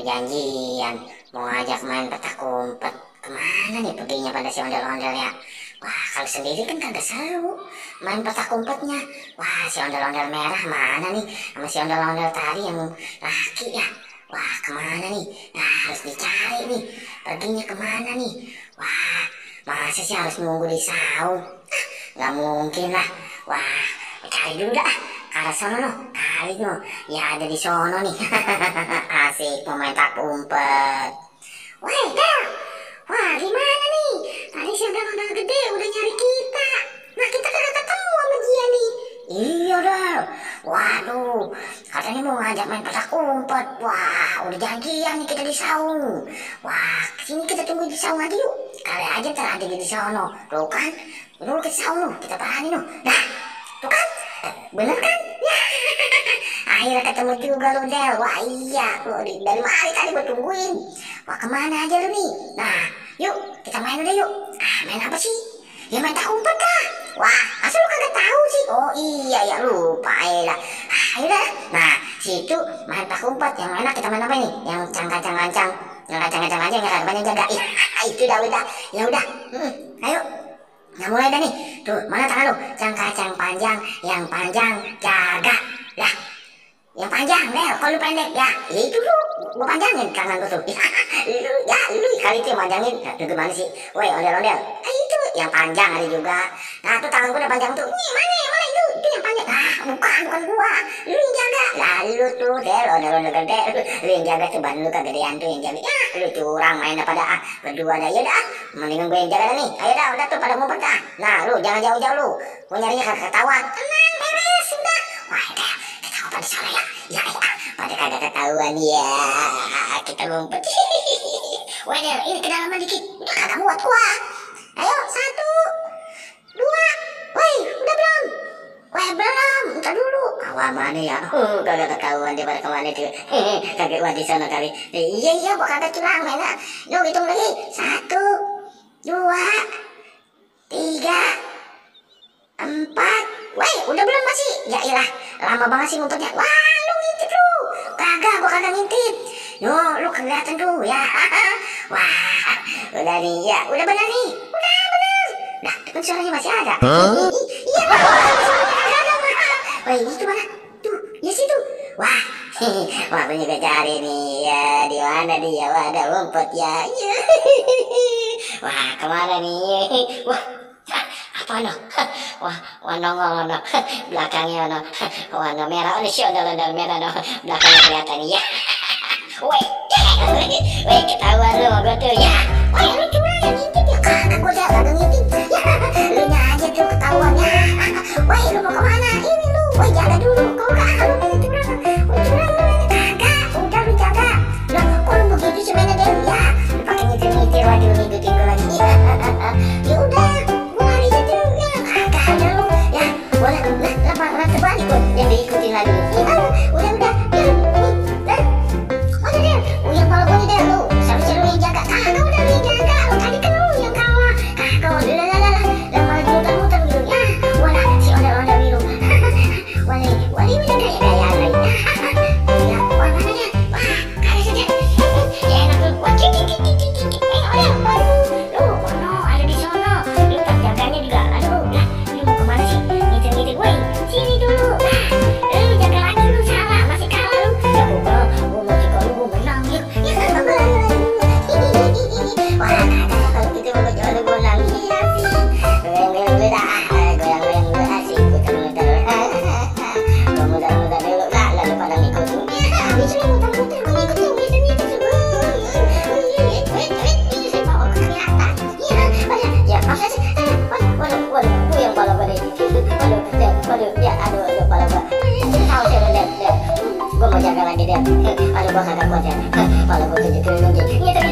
udah janjian mau ngajak main petak umpet. Kemana nih perginya pada si ondel-ondel ya? Wah, kalau sendiri kan kagak seru main petak umpetnya. Wah, si ondel-ondel merah mana nih sama si ondel-ondel tadi yang laki ya? Wah, kemana nih? Nah, harus dicari nih. Perginya kemana nih? Wah, masa sih harus nunggu di saung? Gak mungkin lah. Wah, cari dulu dah. Ke arah sono no. Kali no. Ya ada di sono nih. Asik mau main petak umpet. Wah, Del. Wah, gimana nih? Tadi si ondel-ondel gede udah nyari kita. Nah, kita kagak ketemu sama dia nih. Iya, Del. Waduh, katanya mau ngajak main petak umpet. Wah, udah janjian nih kita di saung. Wah, sini kita tunggu di saung aja yuk. Kali aja ntar ada di sono. Tuh kan, dulu ke saung kita parani no. Nah, tuh kan, bener kan? Ya, akhirnya ketemu juga lu, Del. Wah iya, lu dari mana tadi gue tungguin. Wah, kemana aja lu nih? Nah, yuk kita main udah yuk. Main apa sih? Ya main tak umpet kah? Wah, masa lu kagak tahu sih? Oh iya ya, lupa ya. Ayolah. Nah, situ main tak umpet. Yang enak kita main apa nih? Yang cang-cang-cang. Yang cang-cang aja, nggak banyak jaga. Itu udah. Ya udah. Ayo. Nah, mulai dah nih. Tuh, mana tangan lu? Cang-cang panjang, yang panjang jaga. Lah, yang panjang, Del. Kalau lu pendek, ya itu lu. Gua panjangin tangan lu tuh. Lu kali itu yang panjangin. Nah, tuh gimana sih? Woi, ondel-ondel. Itu yang panjang ada juga. Nah, tuh tangan gua udah panjang tuh. Nih, mana itu? Itu yang panjang. Ah, bukan gua. Lu yang jaga. Lah, lu tuh, Del, ondel-ondel gede. Lu yang jaga tuh, badan lu kegedean tuh yang jaga. Ya, lu curang main apa dah. Berdua dah. Ya dah. Mendingan gue yang jaga dah nih. Ayo dah, udah tuh pada ngumpet dah. Nah, lu jangan jauh-jauh lu. Gua nyarinya kagak ketahuan. Tenang, beres, udah. Wah, Del, kita ngumpet di sana ya. Ya, pada kagak ketahuan ya. Kita ngumpet. Wah, Del, ini ke dalaman dikit. Udah kagak muat gua. Ayo, 1, 2. Woi, udah belum? Wah, belum. Entar dulu. Wah, mana ya? Kagak ketahuan dia pada kemana tuh. Kagak wah di sana kali. Iya, gua kagak curang mainnya. Yuk, hitung lagi. 1, 2, 3, 4. Woi, udah belum masih? Ya iyalah, lama banget sih ngumpetnya. Wah, lu ngintip lu. Kagak, gua kagak ngintip. Yo, lu kelihatan tuh ya. Wah, udah nih ya, udah bener nih. Udah bener. Nah, kan suaranya masih ada. Iya, suaranya ada. Woi, itu mana? Tuh, ya situ. Wah, wah punya gue cari nih ya. Di mana dia? Wah, ada rumput ya. Wah, kemana nih? Wah, apa no? Wah, nongol no. Belakangnya no. Warna merah. Oh, si ondel-ondel merah no. Belakangnya kelihatan nih ya. Weh, ketahuan lu gue tuh ya. Weh, lu curang yang ngintip ya. Kagak, gue kagak ngintip. Ya, lu nya aja tuh ketahuannya. Weh, lu mau kemana? Ini lu. Weh, jaga dulu. Kau kagak lu mainnya curang. Weh, curang lu mainnya kagak. Udah lu jaga. Lah, kok lu begitu sih mainnya Del? Ya, lu pakai nyetir-nyetir lagi, lu ngikutin gue lagi. Ya udah, gue lari aja lu. Ya, kagak ada lu. Ya, boleh. Lah, terbalik gue yang diikutin lagi. Ya, udah. Yang kalau gue deh lu, seharusnya lu yang jaga. Kagak udah lu yang jaga. Lu tadi kan lu yang kalah. Kagak udah lah. Dan malah muter-muter gitu. Ya, walah si ondel-ondel biru. Wali udah gaya-gayaan lagi. Ya, wah mana dia? Wah, kagak saja. Ya enak lu. Wah, ondel. Lu, ada di sono. Lu tak jaganya juga. Aduh, lah, lu mau kemana sih? Ngitir-ngitir. Woi, sini dulu. Lu jaga lagi lu salah. Masih kalah lu. Ya, gue mau cikol lu, gue menang. Wah, kalau gitu mau jual gue nangis sih. Goyang-goyang dulu dah, goyang-goyang dulu asik, muter-muter. Gue muter-muter dulu lah, lalu pada ngikutin. Bisa nih muter-muter, gue ngikutin, ngikutin semua. Ini saya bawa ke kelihatan. Ya, masa sih? Waduh, gue yang pala gue deh. Waduh, ya, aduh, pala gue. Tahu sih, lihat. Gue mau jaga lagi deh. Aduh, gue kagak kuat ya. Pala gue jadi kelilingin.